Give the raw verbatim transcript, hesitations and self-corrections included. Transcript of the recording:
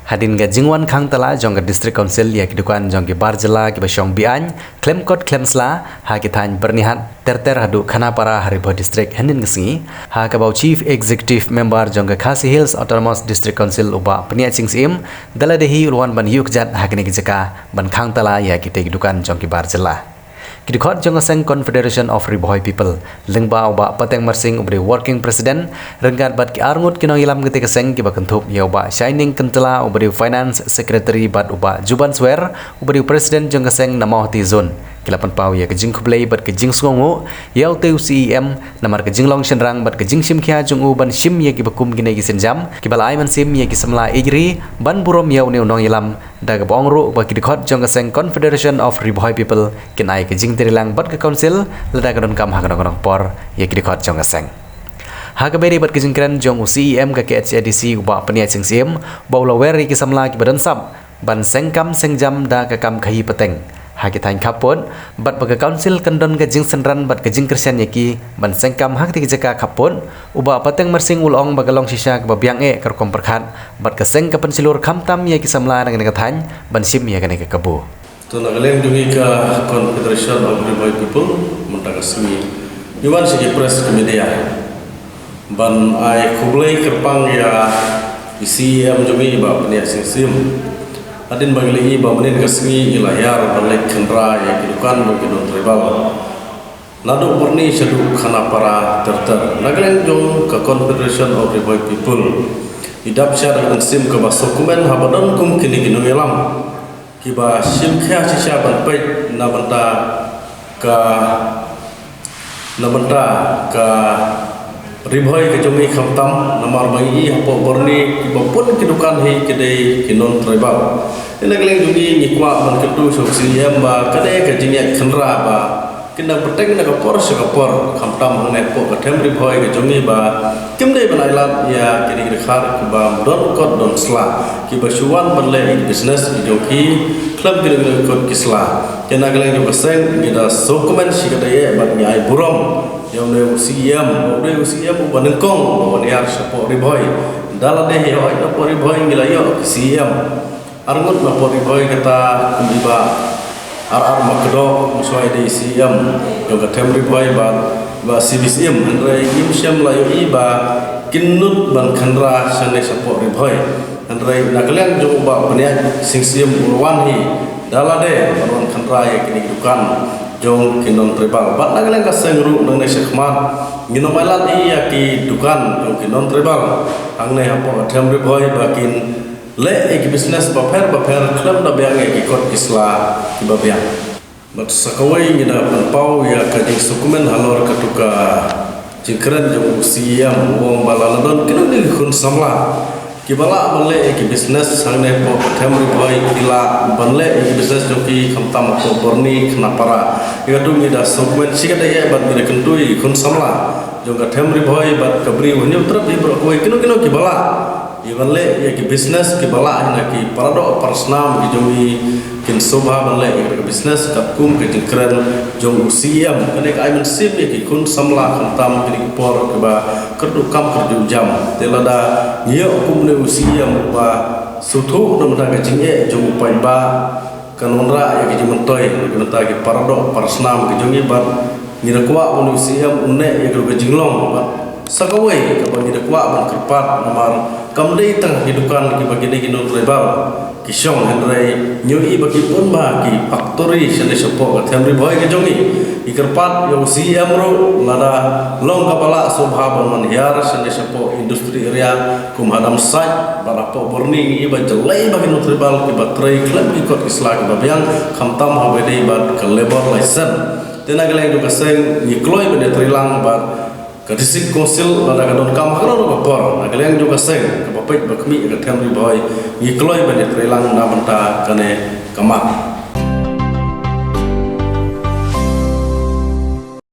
Hadien ka jingwan khang tala jong ka District Council ïa ki dukan jong ki bar jylla kiba shong be-aiñ khlem kot khlem sla ha ki thaiñ Byrnihat ter ter haduh Khanapara ha Ri Bhoi District hynnin ka sngi, ha kaba u Chief Executive Member jong ka Khasi Hills Autonomous District Council u Bah Pynïaid Sing Syiem da lade hi u la wan ban ïuh kjat ha kane ka jaka ban khang tala ïa kitei ki dukan jong ki bar jylla. Ki dkhot jong ka seng Confederation of Ri Bhoi People, lyngba u Bah Pateng Marsing uba dei Working President, ryngkat bad ki arngut ki nongïalam katei ka seng kiba kynthup ïa u Bah Shining Kyntala uba dei Finance Secretary bad u Bah Juban Swer uba dei President jong ka seng na Mawhati Zone, ki la pynpaw ïa ka jingkhublei bad ka jingsngewnguh ïa utei u C E M namar ka jinglong shynrang bad ka jingshim khia jong u ban shim ïa kiba kum kine ki sienjam kiba la ai mynsiem ïa ki samla ïeit ri ban burom ïa une u nongïalam, da kaba ong ruh ba ki dkhot jong ka seng Confederation of Ri Bhoi People kin ai ka jingtreilang bad ka Council lada ka donkam ha kano kano ka por ïa ki dkhot jong ka seng. Ha kaba ïadei bad ka jingkren jong u C E M ka K H A D C u Bah Pynïaid Sing Syiem, ba u la wer ïa ki samla kiba don sap ban seng kam seng jam da ka kam khaïi pateng ha ki thaiñ khappud, bad ba ka Council kan don ka jingsynran bad ka jingkyrshan ïa ki ban seng kam ha katei ka jaka khappud. U Bah Pateng Marsing u la ong ba ka long shisha kaba biang eh ka rukom pyrkhat bad ka seng ka pynshlur khamtam ïa ki samla na kane ka thaiñ ban shim ïa kane ka kabu. To, na ka liang jong ngi ka Confederation of Ri Bhoi People, mynta ka sngi ngi wan sha ki press ka media ban ai khublei kyrpang ïa i C E M jong ngi Bah Pynïaid Sing Syiem. Hadien ba ngi la ïohi ba mynnin ka sngi ngi la hiar ban leit khynra ïa ki dukan jong ki non-tribal naduh Byrni shaduh Khanapara ter ter. Na ka liang jong ka Confederation of Ri Bhoi People, i dap sha da ka mynsiem kaba sngewkmen haba don kum kine ki nongïalam kiba shim khia shisha ban peit na bynta ka, na bynta ka Ri Bhoi ka jong ngi khamtam, namar ba ngi i hapoh Byrni kiba bun ki dukan hi ki dei ki non-tribal. Te na ka liang jong ngi ngi kwah ban kyntu sha u C E M ba kane ka jingïaid khynra ba kin dang bteng na ka por sha ka por, khamtam hangne hapoh ka them Ri Bhoi ka jong ngi ba kim dei ban ailad ïa kine ki dkhar kiba don kot don sla, kiba shu wan ban leh ïa ki business ki jong ki khlem kino kino ki kot ki sla. Te na ka liang jong ka seng ngi da sngewkmen shikatdei eh bad ngi ai burom ïa une u C E M, u dei u C E M uba nyngkong uba wan hiar shapoh Ri Bhoi. Da lade hi hooid napoh Ri Bhoi ngi la ïoh ki C E M arngut napoh Ri Bhoi, kata kum i Bah R R Makdoh, mynshwa i dei C E M jong ka them Ri Bhoi, bad Bah C B Syiem, hynrei ngim shym la ïohi ba kin nud ban khynra shane shapoh Ri Bhoi. Hynrei na ka liang jong u Bah Pynïaid Sing Syiem u la wan hi da lade ban wan khynra ïa kine ki dukan jong ki non-tribal. Bad na ka liang ka seng ruh nangne shakhmat ngin ym ailad hi ïa ki dukan jong ki non-tribal hangne hapoh ka them Ri Bhoi ba kin leh ïa ki business bapher bapher khlem da biang ïa ki kot ki sla kiba biang. Bad sa kawei ngi da pynpaw ïa ka jingsngewkmen halor katu ka jingkren jong u C E M, u ong ba lada don kino kino ki khun samla kiba lah ban leh ïa ki business hangne hapoh ka them Ri Bhoi, ki lah ban leh ïa ki business jong ki khamtam hapoh Byrni, Khanapara. Ïa katu ngi da sngewkmen shikatdei eh bad ngi da kyntu ïa ki khun samla jong ka them Ri Bhoi bad ka Bri u Hynñiewtrep hi baroh kawei, kino kino kiba lah ïa ban leh ïa ki business kiba lah hi na ki paradoh parasnam ki jong ngi, kin sngewbha ban leh ïa ka business katkum ka jingkren jong u C E M. Kane ka ai mynsiem ïa ki khun samla khamtam kine ki por kiba kyrduh kam kyrduh jam. Te lada ngi ïoh kumne u C E M uba sngewthuh na bynta ka jingeh jong u paidbah, kan wanrah ïa ki jingmyntoi na ka bynta ki paradoh parasnam ki jong ngi bad ngi da kwah ba une u C E M un neh ïa ka jinglong bad sa kawei kaba ngi da kwah ban kyrpad namar kam dei tang ki dukan kiba ki dei ki non-tribal ki shong, hynrei ngi ïohi ba ki bun bha ki factory shane shapoh ka them Ri Bhoi ka jong ngi. Ngi kyrpad ïa u C E M ruh lada long kaba lah sngewbha ban wan hiar shane shapoh industry area kum ha Damsait bad hapoh Byrni, ngi ïohi ba jyllei bha ki non-tribal kiba trei khlem ki kot ki sla kiba biang khamtam haba ïadei bad ka labour license. Te na ka liang jong ka seng ngi kloi ban ïatreilang bad ka District Council lada ka donkam ha kano kano ka por, na ka liang jong ka seng kaba peit ba khmih ïa ka them Ri Bhoi ngi kloi ban ïatreilang na bynta kane ka mat.